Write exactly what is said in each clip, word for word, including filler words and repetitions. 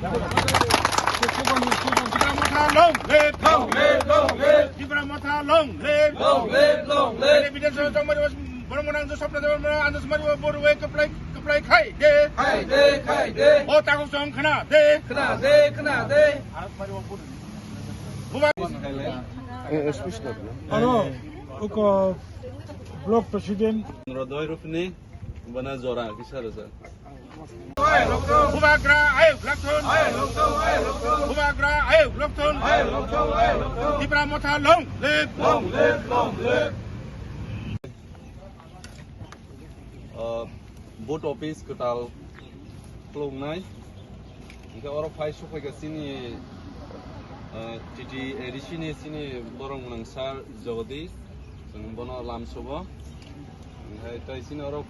Tipra Motha long live! Long live, long live! Tipra Motha long live! Long live, long live! Bidhan Sabha Chongmari Boromgwnang Josop Debbarma, Anjasmari Boroi kwplai, kwplai khai de. Khai de, khai de. O takhuk song khna de. Khna de, khna de. Bubagra. Aro, uko block president. Rodoi rupni, bana jora kisa rasa. Bubagra ayuk lokthun. Bubagra ayuk lokthun. Tipra Motha long live. Long live, long live. Uh, vote office kwtal khulumnai. Hingke oro phai sokphaikha chini, uh, T T A D C ni chini borok gwnang sir Jagadish, chwng bono lamsogo. Hingke tai chini oro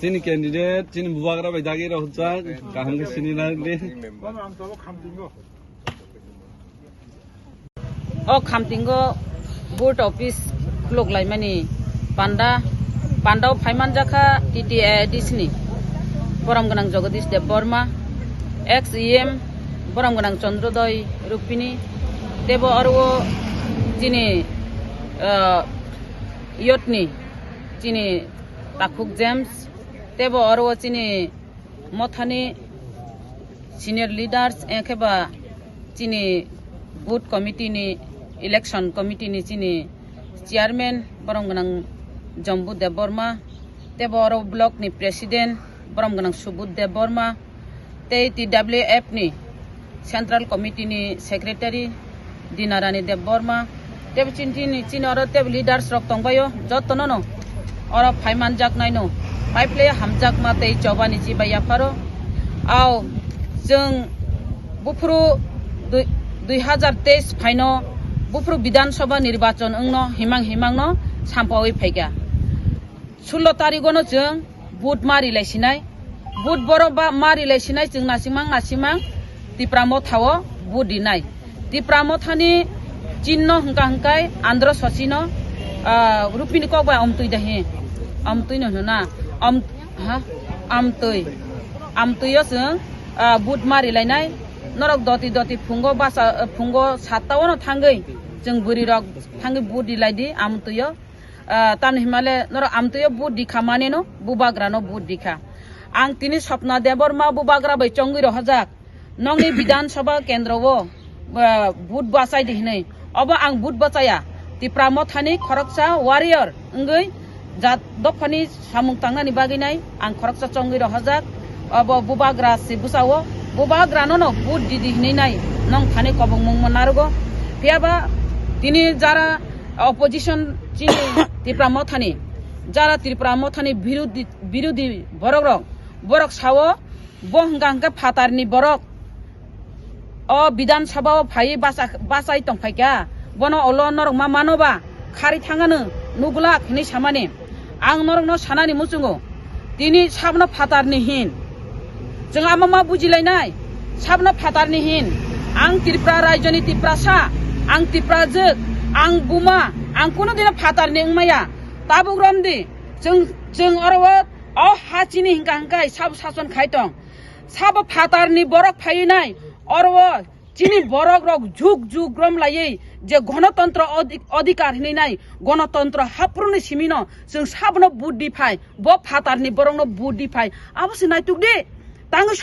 chini candidate, chini bubagra bai dagi rok hwnjak, kaham khe sini nang di. O Khamtingo vote office khuluk laimani panda, pandao phaimanjakha T T A D C ni borom gwnang Jagadish Debbarma, ex E M borom gwnang Chandrodoi Rupini, tebo aro chini, ah, youth ni chini Takhuk James, tebo aro chini Mothani senior leaders, ekheba chini booth committee ni, election committee ni chini chairman borom gwnang Jambu Debbarma, tebo oro block ni president borom gwnang Subudh Debbarma, tei T W F ni Central Committee ni Secretary Dinarani Debbarma, tebo chini, chini, chini oro tebo leaders rok tongbaio, jotono no oro phaimanjaknaino, phaiphile hamjakma tei chobani chibai yapharo. Ao, chwng buphuru dui, dui hazar teis phaino buphuru Bidhan Sabha nirbachon wngno himang himangno sampaui phaikha. Sullo tarigono chwng vote ma rilai sinai. Vote borok ba ma rilai sinai chwng nasimang nasimang Tipra Mothao vote rinai. Tipra Mothani chinno hwnkha hwnkhe Andhra Sachino, ah, Rupini kok bai amtwi dahi. Amtwino hwnna. Am-, ha? Amtwi. Amtwio chwng, ah, vote ma rilainai. Norok doti doti phungo basa, phungo satta ono thangwi chwng bwrwi rok thangwi vote rilai di amtwio. Ah, tamni himale norok amtwio vote rikha maneno, bubagrano vote rikha. Ang tini Swapna Debbarma bubagra bai chongwi rohorjak. Nokni Bidhan Sabha kendro o, ah, vote bachai di hinwi. Obo ang vote bachaya. Tipra Mothani khoroksa warrior wngwi jat dophani samung tangnani bagwi nai ang khoroksa chongwi rohorjak. Obo bubagra se bwsao, bubagrano no vote di di hinwi nai nong thani kobongmung narugo. Phiyaba tini jara opposition chini Tipra Mothani, jara Tipra Mothani birodi, birodi borok rok, borok sao bo hwnkha hwnkhe phatarni borok. O Bidhan Sabha o phai basa-, bachai tongphaikha. Bono olo norok ma mano ba khari thangano nugulak hinwi samani. Ang norokno sanani muchungo. Tini sabno phatarni hin. Chwng ama ma bujilainai. Sabno phatarni hin. Ang Tripura raijoni Tiprasa. Ang Tiprajwk. Ang buma. Ang kunu dino phatarni wngmaya. Tabuk romdi. Chwng, chwng oro o, o ha chini hwnkha hwnkhe sab sason khai tong. Sabo phatarni borok phainai. Oro o chini borok rok jug jug rom laiwi je gonotontro odi-, odhikar hinwi nai, gonotontro hapruni simino chwng sabono vote di phai, bo phatarni borokno vote di phai, abo se naituk di. Tangwi